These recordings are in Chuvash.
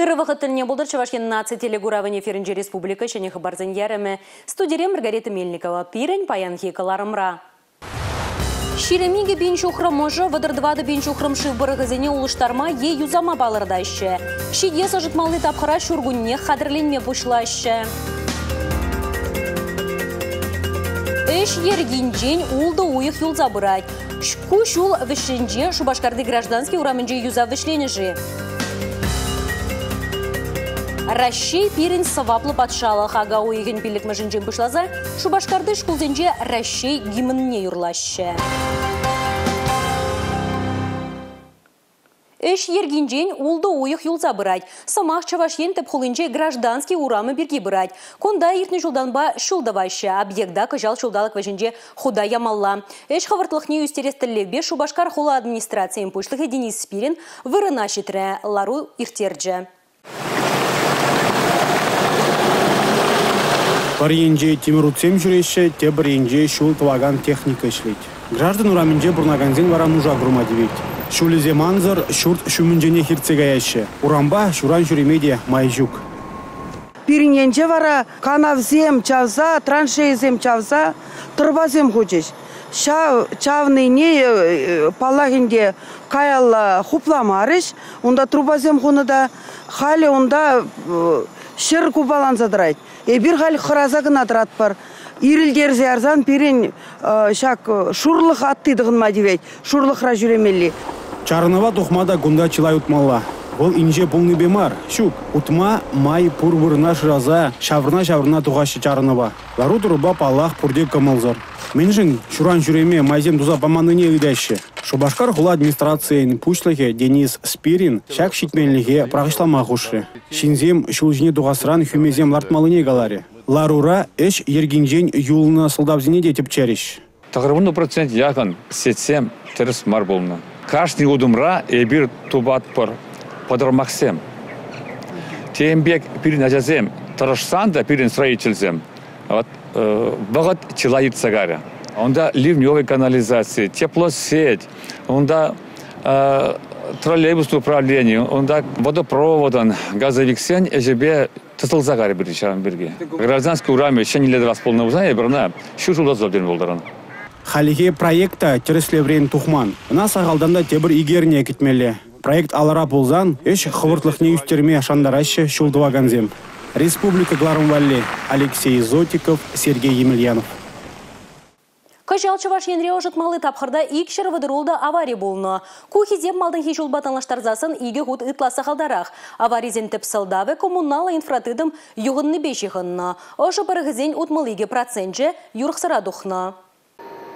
Ырӑ вӑхӑт тӗлне пултӑр Чӑваш Ен наци телекуравӗн эфирӗнче республика ҫӗнӗ хыпарсен ярӑмӗ. Студире Маргарита Мельникова. Пирӗн паянхи кӑларӑмра. 22 пин ҫухрӑм ӑшӑ, 34 пин ҫухрӑм шыв пӑрӑхӗсене улӑштарма е юсама палӑртаҫҫӗ. Ҫитес ӑшӑтмалли тапхӑра ҫуркуннех хатӗрленме пуҫлаҫҫӗ. Ӗҫ йӗркинчен ултӑ уйӑх юлса пырать. Ку ҫул вӗҫӗнче Шупашкарти Граждански урамӗнче юсав вӗҫленӗ-ши? Раҫҫей пирӗн сӑваплӑ патшалӑх ака уйӑхӗн пиллӗкмӗшӗнчен пуҫласа Шупашкарти шкулсенче Раҫҫей гимнне юрлаҫҫӗ. Ӗҫ йӗркинчен ултӑ уйӑх юлса пырать. Сӑмах Чӑваш Ен тӗп хулинче Граждански урамӗ пирки пырать. Кунта иртнӗ ҫултанпа ҫул тӑваҫҫӗ. Объекта кӑҫал ҫулталӑк вӗҫӗнче хута ямалла. Ӗҫ хӑвӑртлӑхне ӳстерес тӗллевпе Шупашкар хула администрацийӗн пуҫлӑхӗ Денис Спирин вырӑна ҫитрӗ, лару ирттерчӗ. Пӗр енче тимӗр утсем ҫӳреҫҫӗ, тепӗр енче ҫул тӑвакан техника ӗҫлет. Граждан урамӗнче пурӑнакансен вара нуша курма тивет. Ҫулӗсем ансӑр, ҫурт ҫумӗнченех иртсе каяҫҫӗ. Урампа ҫуран ҫӳреме те май ҫук. Пирӗн енче вара канавсем чавса, траншейӑсем чавса тӑрпасем хучӗҫ. Ҫав чавнине, паллах ӗнтӗ, каялла хупламарӗҫ. Унта трубасем хунӑ та халӗ унта ҫӗр купаланса тӑрать. Эпир халь хӑраса кӑна тӑратпӑр. Ирӗлтерсе ярсан пирӗн ҫак шурлӑх атти тӑхӑнма тивет, шурлӑхра ҫӳремелли. Чарӑнӑва тухма та кунта чылай утмалла. Вӑл инҫе пулнипе мар, ҫук, утма май пур вырӑна шыраса ҫаврӑна-ҫаврӑна тухаҫҫӗ чарӑнӑва. Лару-тӑрупа, паллах, пурте кӑмӑлсӑр. Мӗншӗн ҫуран ҫӳреме майсем туса паманнине ыйтаҫҫӗ. Шупашкар хула администрацийӗн пуҫлӑхӗ Денис Спирин ҫак ҫитменлӗхе пӑрахӑҫлама хушрӗ. Ҫынсем ҫул ҫине тухасран хӳмесем лартмаллине каларӗ. Ларура ӗҫ йӗркинчен юлнӑ сӑлтавсене те тӗпчерӗҫ. 90% яхӑн сетьсем тӗрӗс мар пулнӑ. Кашни утӑмра эпир тупатпӑр пӑтӑрмахсем. Тем пек пирӗн ачасем тӑрӑшсан та пирӗн строительсем вот, вӑхӑт чылай иртсе кайрӗ. Унта ливневый канализаци, теплосеть, унта троллейбус управлени, унта водопроводӑн, газовиксен ӗҫӗпе тӑсӑлса кайрӗ пирки ҫавӑн пирки. Гражданский урамӗ ҫӗнӗлле тӑвас пулнӑ пулсан эпир ӑна ҫур ҫулта туса пӗтерме пултарнӑ. Хальлӗхе проект та тӗрӗслеврен тухман. Ӑна сахалтан та тепӗр икӗ эрне кӗтмелле. Проект алӑра пулсан ӗҫ хӑвӑртлӑхне ӳстерме шантараҫҫӗ ҫул тӑвакансем. Республика кӑларӑм валли Алексей Зотиков, Сергей Емельянов. Кӑҫал Чӑваш Енре ӑшӑтмалли тапхӑрта 236 авари пулнӑ. Ку хисеп малтанхи ҫулпа танлаштарсассӑн икӗ хут ытла сахалтарах. Аварисен тӗп сӑлтавӗ коммуналлӑ инфратытӑм юхӑннипе ҫыхӑннӑ. Ӑшӑ пӑрӑхӗсен 62 проценчӗ юрӑхсӑра тухнӑ.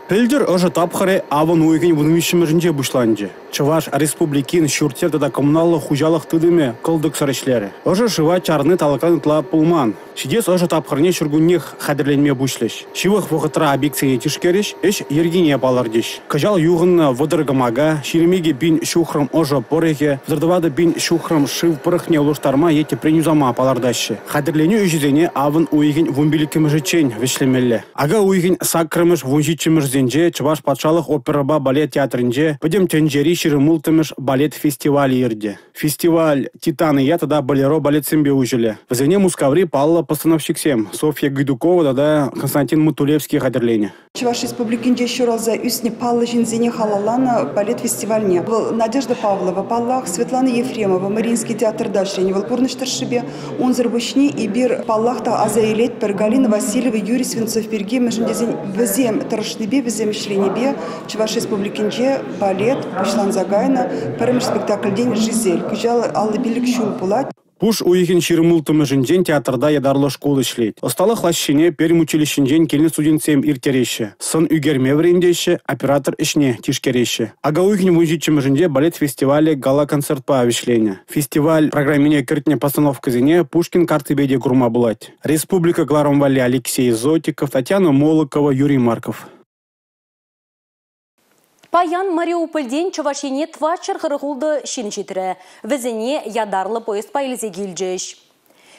Пӗлтӗр ӑшӑ тапхӑрӗ авӑн уйӑхӗн 13-мӗшӗнче пуҫланчӗ. Чӑваш Республикин ҫурт-йӗр тата коммуналлӑ хуҫалӑх тытӑмӗ кӑлтӑксӑр ӗҫлерӗ. Ӑшӑ шыва чарни талӑкран ытла пулман. Ҫитес ӑшӑ тапхӑрне ҫуркуннех хатӗрленме пуҫлӗҫ. Ҫывӑх вӑхӑтра объектсене тишкерӗҫ, ӗҫ йӗркине палӑртӗҫ. Кӑҫал юхӑннӑ 30 кӑмака, 22 пин ҫухрӑм ӑшӑ пӑрӑхӗ, 34 пин ҫухрӑм шыв пӑрӑхне улӑштарма е тӗпрен юсама палӑртаҫҫӗ. Хатӗрленӳ ӗҫӗсене авӑн уйӑхӗн 15-мӗшӗччен вӗҫлемелле. Ака уйӑхӗн 8-мӗш 17-мӗшӗсенче Чӑваш патшалӑх оперӑпа балет театрӗнче Пӗтӗм тӗнчери 26-мӗш балет фестивалӗ иртӗ. Фестиваль «Титания» тата «Болеро» балетсемпе уҫӑлӗ. Вӗсене Мускаври паллӑ постановщиксем Софья Гайдукова тата Константин Мутулевский хатӗрленӗ. Чӑваш Республикинче ҫуралса ӳснӗ паллӑ ҫынсене халалланӑ балет фестивальне. Вӑл Надежда Павлова, паллах, Светлана Ефремова, Мариинский театрта ӗҫленӗ вӑл пурнӑҫ тӑршшӗпе. Унсӑр пуҫне эпир, паллах та, аса илетпӗр Галина Васильева, Юрий Свинцов пирки, мӗншӗн тесен вӗсем тӑрӑшнипе, вӗсем ӗҫленипе Чӑваш Республикинче балет пуҫланса кайнӑ пӗрремӗш спектакльтен «Жизель». Кӑҫал 55 ҫул пулать. Пуш уйӑхӗн 26-мӗшӗнчен театрта ятарлӑ шкул ӗҫлет. Ӑсталӑх лаҫҫине Пермь училищинчен килнӗ студентсем ирттереҫҫӗ. Сӑн ӳкерме вӗрентеҫҫӗ, оператор ӗҫне тишкереҫҫӗ. Ака уйӑхӗн 17-мӗшӗнче балет фестивалӗ гала-концертпа вӗҫленӗ. Фестиваль программине кӗртнӗ постановкӑсене Пушкин карттипе те курма пулать. Республика кӑларӑм валли Алексей Зотиков, Татьяна Молокова, Юрий Марков. Паян Мариупольтен Чӑваш Ене 446 ҫын ҫитрӗ. Вӗсене ятарлӑ поездпа илсе килчӗҫ.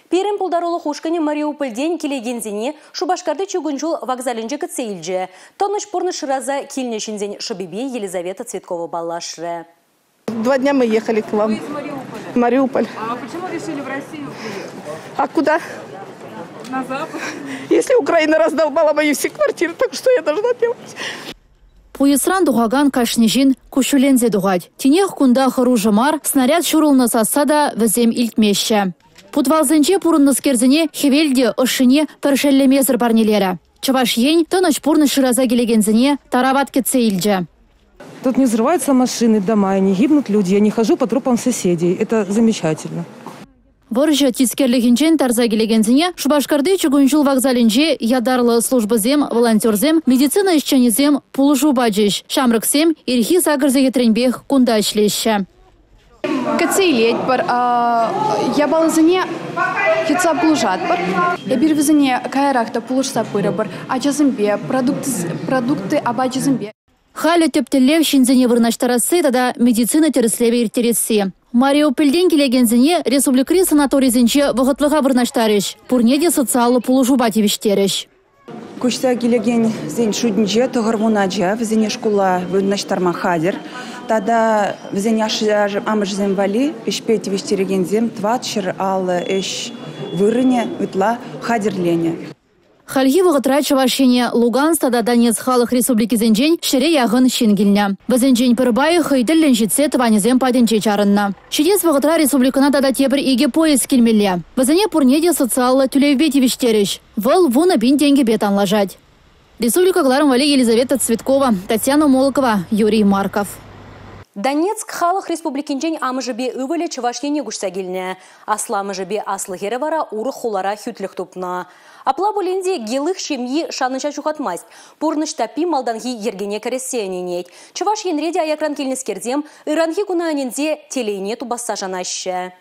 Пирӗн пултарулӑх ушкӑнӗ Мариупольтен килекенсене Шупашкарти чукун ҫул вокзалӗнче кӗтсе илчӗ. Тӑнӑҫ пурнӑҫ шыраса килнӗ ҫынсен шӑпипе Елизавета Цветкова паллашрӗ. Два дня мы ехали к вам. Вы из Мариуполя? Мариуполь. А почему решили в Россию приехать? А куда? На Запад. Если Украина раздолбала мои все квартиры, так что я должна делать? Пуйӑсран тухакан кашни ҫын куҫҫульленсе тухать. Тинех кунта хӑрушӑ мар, снаряд ҫурӑлнӑ сасса та вӗсем илтмеҫҫӗ. Путвалсенче пурӑннӑскерсене хӗвел те ӑшшине пӗр шеллемесӗр парнелерӗ. Чӑваш Ен тӑнӑҫ пурнӑҫ шыраса килекенсене тарават кӗтсе илчӗ. Тут не взрываются машины, дома, и не гибнут люди. Я не хожу по трупам соседей. Это замечательно. Вӑрҫӑ тискерлӗхӗнчен тарса килекенсене Шупашкарти чукун ҫул вокзалӗнче ятарлӑ службӑсем, волонтерсем, медицина ӗҫченӗсем пулӑшу пачӗҫ. Ҫамрӑксем ирхи сакӑр сехетренпех кунта ӗҫлеҫҫӗ. Кӗтсе илетпӗр, япаласене йӑтса пулӑшатпӑр. Эпир вӗсене каярах та пулӑшса пырӑпӑр. Ачасемпе, продукты апачӗсемпе. Халӗ тӗп тӗллев ҫынсене вырнаҫтарасси тата медицина тӗрӗслевӗ ирттересси. Мариупольтен килекенсене республикӑри санаторисенче вӑхӑтлӑха вырнаҫтарӗҫ. Пурне те социаллӑ пулӑшупа тивӗҫтерӗҫ. Куҫса килекенсен шутӗнче 90 ача, вӗсене шкула вырнаҫтарма хатӗр. Тата вӗсен ашшӗ-амӑшӗсем валли ӗҫпе тивӗҫтерекенсем 450 ӗҫ вырӑнӗ ытла хатӗрленӗ. Хальхи вӑхӑтра Чӑваш Ене Луганск тата Донецк халӑх республикисенчен 100 яхӑн ҫын килнӗ. Вӗсенчен пӗр пайӗ хӑй тӗллӗн ҫитсе тӑванӗсем патӗнче чарӑннӑ. Ҫитес вӑхӑтра республикӑна тата тепӗр 2 поезд килмелле. Вӗсене пурне те социаллӑ тӳлевпе тивӗҫтерӗҫ. Вӑл 10 000 тенкӗпе танлашать. Республика кӑларӑм валли Елизавета Цветкова, Татьяна Молокова, Юрий Марков. Донецк халӑх республикинчен амӑшӗпе ывӑлӗ Чӑваш Ене куҫса килнӗ. Аслӑ амӑшӗпе аслӑ хӗрӗ вара урӑх хулара хӳтлӗх тупнӑ. Апла пулин те Гилых ҫемйи шанӑҫа ҫухатмасть. Пурнӑҫ таппи малтанхи йӗркене кӗрессе ӗненет. Чӑваш Енре те аякран килнӗскерсем ыранхи куна ӗненсе телейне тупасса шанаҫҫӗ.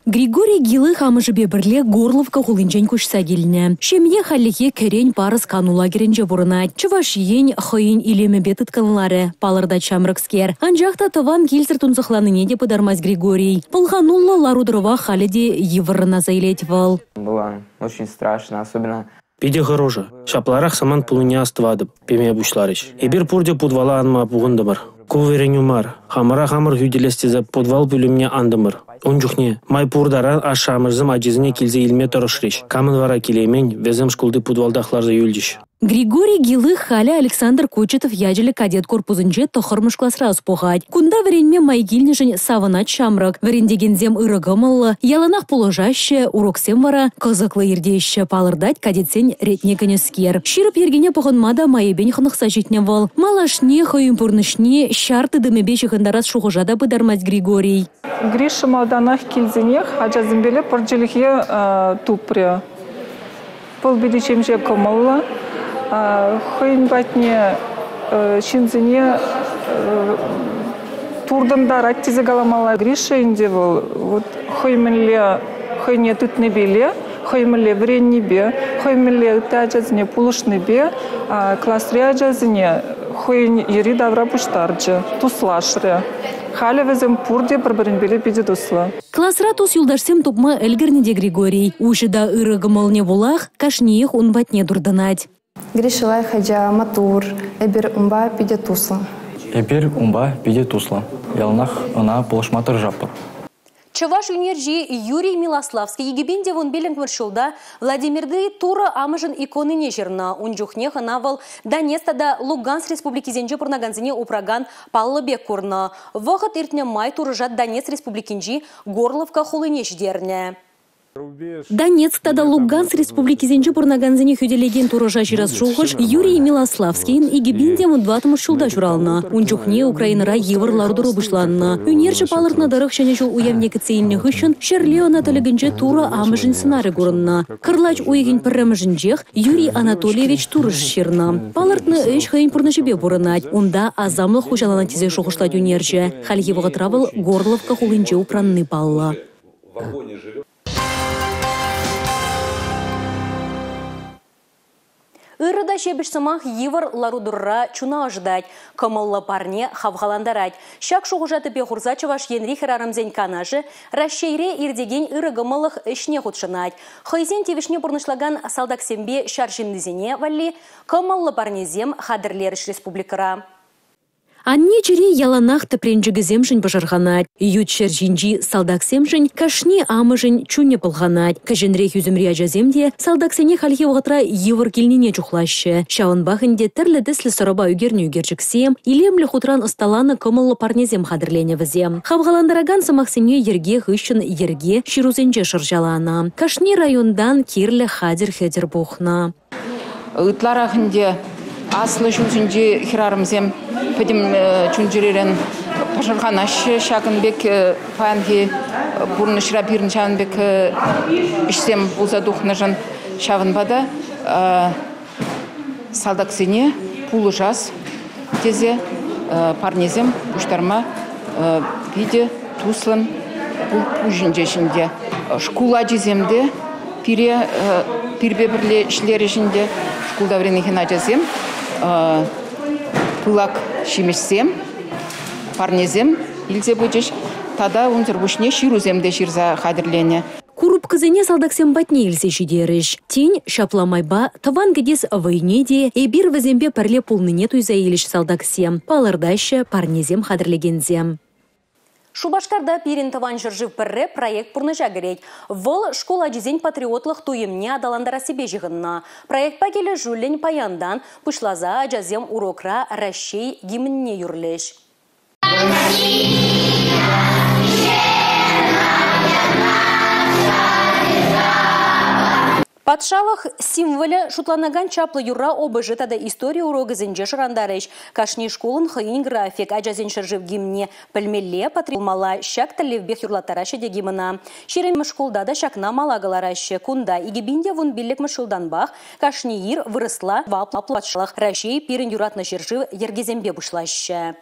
Григорий Гилых амӑшӗпе пӗрле Горловка хулинчен куҫса килнӗ. Ҫемье хальлӗхе кӗрен парӑс кану лагерӗнче пурӑнать. Чӑваш Ен хӑйӗн илемӗпе тыткӑнларӗ, палӑртать ҫамрӑкскер. Анчах та тӑван килсӗр тунсӑхланине те пытармасть Григорий. Пӑлхануллӑ лару-тӑрӑва халӗ те йывӑррӑн аса илет вӑл. Было очень страшно, особенно Питӗ хӑрушӑ. Ҫапларах самант пулнине астӑватӑп, пеме пуҫларӗҫ. Эпир пурте путвала анма пухӑнтӑмӑр. Ку вӗренӳ мар, хамӑра хамӑр хӳтӗлес тесе путвал пӳлӗмне антӑмӑр. Ун чухне май пур таран ашшӗ-амӑшӗсем ачисене килсе илме тӑрӑшрӗҫ. Камӑн вара килеймен, вӗсем шкулти путвалтах ларса юлчӗҫ. Григорий Гилых халӗ Александр Кочетов ячӗллӗ кадет корпусӗнче 9-мӗш класра ӑс пухать. Кунта вӗренме май килнӗшӗн савӑнать ҫамрӑк. Вӗрентекенсем ырӑ кӑмӑллӑ, яланах пулӑшаҫҫӗ, уроксем вара кӑсӑклӑ иртеҫҫӗ, палӑртать кадетсен ретне кӗнӗскер. Ҫирӗп йӗркене пӑхӑнма та майӗпен хӑнӑхса ҫитнӗ вӑл. Малашне хӑйӗн пурнӑҫне ҫар тытӑмӗпе ҫыхӑнтарас шухӑша та пытармасть Григорий. Гриша малтанах килсенех ачасемпеле пӗр чӗлхе тупрӗ. Вӑл питӗ ҫемҫе кӑмӑллӑ, хӑйӗн патне ҫынсене туртӑнтарать тесе каламалла. Гриша ӗнтӗ вӑл вот хӑй мӗнле хӑйне тытнипеле, хӑй мӗнле вӗреннипе, хӑй мӗнле ытти ачасене пулӑшнипе класри ачасене хӑйӗн йӗри-тавра пуҫтарчӗ, туслашрӗ. Халӗ вӗсем пурте пӗр-пӗринпеле питӗ туслӑ. Класра тус юлташсем тупма ӗлкӗрнӗ те Григорий. Уҫӑ та ырӑ кӑмӑлне пулах кашниех ун патне туртӑнать. Гриша лайӑх ача, маттур. Эпир унпа питӗ туслӑ. Эпир унпа питӗ туслӑ. Яланах ӑна пулӑшма тӑрӑшатпӑр. Чӑваш ӳнерҫи Юрий Милославский 2015 ҫулта Владимирти Турӑ амӑшӗн иконине ҫырнӑ. Ун чухне ӑна вӑл Донецк тата Луганск республикисенче пурӑнакансене упракан паллӑ пек курнӑ. Вӑхӑт иртнӗ май турӑша Донецк республикинчи Горловка хулине ҫитернӗ. Донецк тата Луганск республикисенче пурӑнакансене хӳтӗлекен турӑша ҫырас шухӑш Юрий Милославскийӗн 2014 ҫулта ҫуралнӑ. Ун чухне Украинӑра йывӑр лару-тӑру пуҫланнӑ. Ӳнерҫӗ палӑртнӑ тӑрӑх ҫӗнӗ ҫул уявне кӗтсе илнӗ хыҫҫӑн ҫӗрле ӑна тӗлӗкӗнче Турӑ амӑшӗн сӑнарӗ курӑннӑ. Кӑрлач уйӑхӗн пӗрремӗшӗнчех Юрий Анатольевич турӑш ҫырнӑ. Палӑртнӑ ӗҫ хӑйӗн пурнӑҫӗпе пурӑнать. Унта асамлӑх хуҫаланать тесе шухӑшлать ӳнерҫӗ. Хальхи вӑхӑтра вӑл Горловка хулинче упранни паллӑ. Ырӑ та ҫепӗҫ сӑмах йывӑр лару-тӑрура чуна ӑшӑтать, кӑмӑллӑ парне хавхалантарать. Ҫак шухӑша тӗпе хурса Чӑваш Енри хӗрарӑмсен канашӗ Раҫҫейре иртекен ырӑ кӑмӑллӑх ӗҫне хутшӑнать. Хӑйсен тивӗҫне пурнӑҫлакан салтаксемпе ҫар ҫыннисене валли кӑмӑллӑ парнесем хатӗрлерӗҫ республикӑра. Анне чӗри яланах тӗпренчӗкӗсемшӗн пӑшӑрханать. Ют ҫӗр ҫинчи салтаксемшӗн кашни амӑшӗн чунӗ пӑлханать. Кӗҫӗнрех ӳсӗмри ачасем те салтаксене хальхи вӑхӑтра йывӑр килнине чухлаҫҫӗ. Ҫавӑнпах ӗнтӗ тӗрлӗ тӗслӗ сӑрӑпа ӳкернӗ ӳкерчӗксем, илемлӗ хутран ӑсталанӑ кӑмӑллӑ парнесем хатӗрленӗ вӗсем. Хавхалантаракан сӑмахсене йӗрке хыҫҫӑн йӗрке ҫырусенче шӑрҫаланӑ. Кашни районтан кирлӗ хатӗр-хӗтӗр пухнӑ. Ытларах ӗнтӗ аслӑ ҫулсенчи хӗрарӑмсем пӗтӗм чун-чӗререн пӑшӑрханаҫҫӗ ҫакӑн пек паянхи пурнӑҫра пирӗн ҫавӑн пек ӗҫсем пулса тухнӑшӑн. Ҫавӑнпа та салтаксене пулӑшас тесе парнесем пуҫтарма питӗ туслӑн пуҫӑнчӗҫ ӗнтӗ. Шкул ачисем те пире пирпе пӗрле ӗҫлерӗҫ ӗнтӗ. Шкулта вӗренекен ачасем пылак ҫимӗҫсем, парнесем илсе пычӗҫ тата унсӑр пуҫне ҫырусем те ҫырса хатӗрленӗ. Курупкасене салтаксем патне илсе ҫитерӗҫ. Тен, ҫапла майпа тӑван кӗтес вӑйне те эпир вӗсемпе пӗрле пулнине туйса илӗҫ салтаксем, палӑртаҫҫӗ парнесем хатӗрлекенсем. Шупашкарта «Пирӗн тӑван ҫӗршыв пӗрре» проект пурнӑҫа кӗрет. Вӑл шкул ачисен патриотлӑх туйӑмне аталантарассипе ҫыхӑннӑ. Проектпа килӗшӳллӗн паянтан пуҫласа ачасем урокра Раҫҫей гимнне юрлӗҫ. Патшалӑх символӗ шутланакан чаплӑ юрра ОБЖ тата истори урокӗсенче шӑрантарӗҫ. Кашни шкулӑн хӑйӗн график. Ачасен ҫӗршыв гимнне пӗлмелле, пулмалла. Ҫак тӗллевпех юрлаттараҫҫӗ те гимна. 20-мӗш шкулта та ҫакна мала кӑлараҫҫӗ. Кунта 2015-мӗш ҫултанпах кашни ир вырӑсла патшалӑх Раҫҫей пирӗн юратнӑ ҫӗршыв йӗркисемпе пуҫлаҫҫӗ.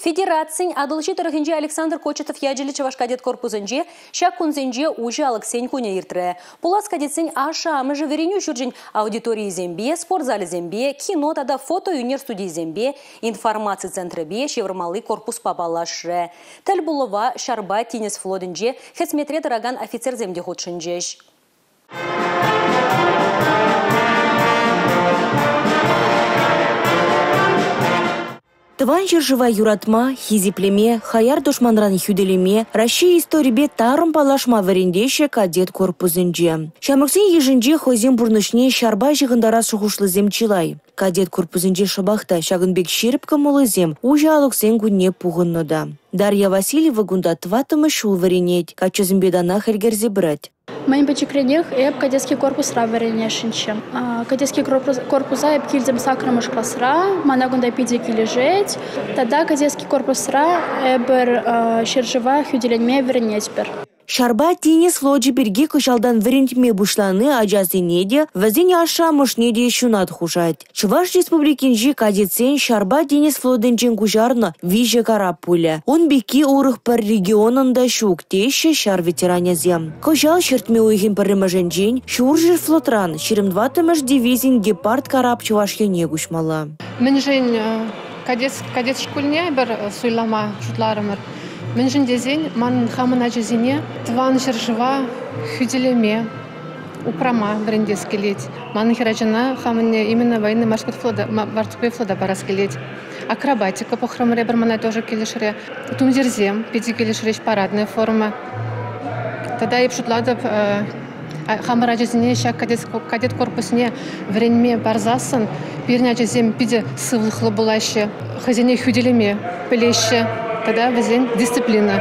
Федерацин Атӑлҫи тӑрӑхӗнчи Александр Кочетов ячӗллӗ Чӑваш кадет корпусӗнче ҫак кунсенче уҫӑ алӑксен кунӗ иртрӗ. Пулас кадетсен ашшӗ-амӑшӗ вӗренӳ ҫурчӗн аудиторийӗсемпе, спорт залӗсемпе, кино тата фотоӳнер студийӗсемпе, информаци центрӗпе, ҫывӑрмалли корпуспа паллашрӗ. Тӗл пулӑва ҫарпа тинӗс флотӗнче хӗсметре тӑракан офицерсем те хутшӑнчӗҫ. Тӑван ҫӗршыва юратма, хисеплеме, хаяр тӑшманран хӳтӗлеме, Раҫҫей историйӗпе тарӑн паллашма вӗрентеҫҫӗ кадет корпусӗнче. Ҫамрӑксен йышӗнче хӑйсен пурнӑҫне ҫарпа ҫыхӑнтарас шухӑшлисем чылай. Кадет корпусӗнче шӑпах та, ҫакӑн пек ҫирӗп кӑмӑллисем уҫӑ алӑксен кунне пухӑннӑ та. Дарья Васильева кунта 4-мӗш ҫул вӗренет, каччӑсемпе танах ӗлкӗрсе пырать. Мӗн пӗчӗкренех эп кадетский корпусра вӗренесшӗнччӗ. Кадетский корпуса эп килтӗм 8-мӗш класра, мана кунта питӗ килӗшет. Тата кадетский корпусра эпир ҫӗршыва хӳтӗленме вӗренетпӗр. Ҫарпа тинӗс флочӗ пирки кӑҫалтан вӗрентме пуҫлани ачасене те, вӗсен ашшӗ-амӑшне те ҫунат хушать. Чӑваш Республикинчи кадетсен ҫарпа тинӗс флотӗнчен куҫарнӑ 3 карап пулӗ. Ун пекки урӑх пӗр регионӑн та ҫук теҫҫӗ ҫар ветеранӗсем. Кӑҫал ҫӗртме уйӑхӗн 1-мӗшӗнчен Ҫурҫӗр флотран 24-мӗш дивизин «Гепард» карап Чӑваш Ене куҫмалла. Мӗншӗн кадет шкулне пӗр суйлама шутларӑмӑр? Мӗншӗн тесен манӑн хамӑн ачасене тӑван ҫӗршыва хӳтӗлеме, упрама вӗрентес килет. Манӑн хӗрачана хамӑнне именно военно-морской флота парас килет. Акробатика пӑхрӑмӑр эпир, мана тоже килӗшрӗ. Тумтирсем питӗ килӗшрӗҫ, парадная форма. Тата эп шутлатӑп, хамӑр ачасене ҫак кадет корпусне вӗренме парсассӑн пирӗн ачасем питӗ сывлӑхлӑ пулаҫҫӗ, хӑйсене хӳтӗлеме пӗлеҫҫӗ тата вӗсен дисциплина.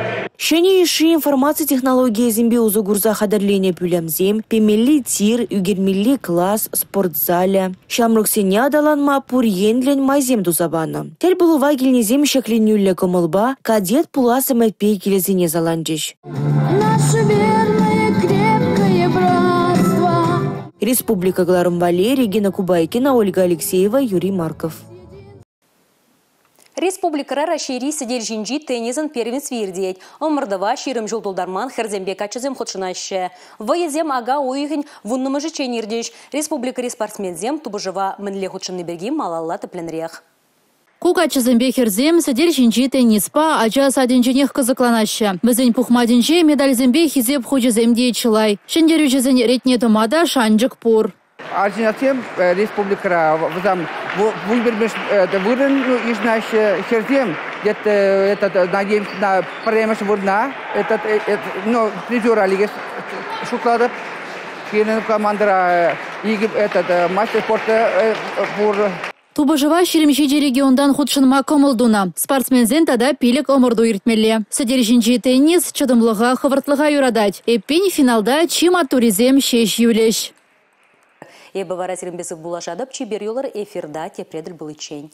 Ҫӗнӗ йышши информаци технологийӗсемпе усӑ курса хатӗрленӗ пӳлӗмсем, пемелли тир, ӳкермелли класс, спорт залӗ – ҫамрӑксене аталанма пур енлӗн майсем туса панӑ. Тӗл пулӑва килнисем ҫӗкленӳллӗ кӑмӑлпа, кадет пулас ӗмӗтпе килӗсене саланчӗҫ. Наше верное крепкое братство. Республика кӑларӑм валли Регина Кубайкина, Ольга Алексеева, Юрий Марков. Республикӑра Раҫҫейри сӗтел ҫинчи теннисӑн первенстви иртет. Ӑмӑртӑва 20 ҫул тултарман хӗрсемпе каччӑсем хутшӑнаҫҫӗ. Вӑйӑсем ака уйӑхӗн 10-мӗшӗччен иртӗҫ. Республикӑри спортсменсем тупӑшӑва мӗнле хутшӑнни пирки малалла тӗплӗнрех. Ку каччӑсемпе хӗрсем сӗтел ҫинчи тенниспа ача садӗнченех кӑсӑкланаҫҫӗ. Вӗсен пухмачӗнче медальсемпе хисеп хучӗсем те чылай. Ҫӗнтерӳҫӗсен ретне тӑма та шанчӑк пур. Арҫынсем республикӑра вӗсем 11-мӗш вырӑн йышӑнаҫҫӗ. Хӗрсем где-то надеемся на пӗрремӗш вырӑна, этот, ну, призера лекес шутлатӑп. Пирӗн командӑра икӗ этот, мастер спорта пур. Тупӑшӑва 27 регионтан хутшӑнма кӑмӑл тунӑ. Спортсменсен тата 5 ӑмӑрту иртмелле. Сӗтел ҫинчи теннис чӑтӑмлӑха, хӑвӑртлӑха юратать. Эппин, финалта чи маттуррисем ҫеҫ юлӗҫ. Эпӗ вара сирӗнпе сывпуллашатӑп. Чипер юлӑр эфирта тепре тӗл пуличчен.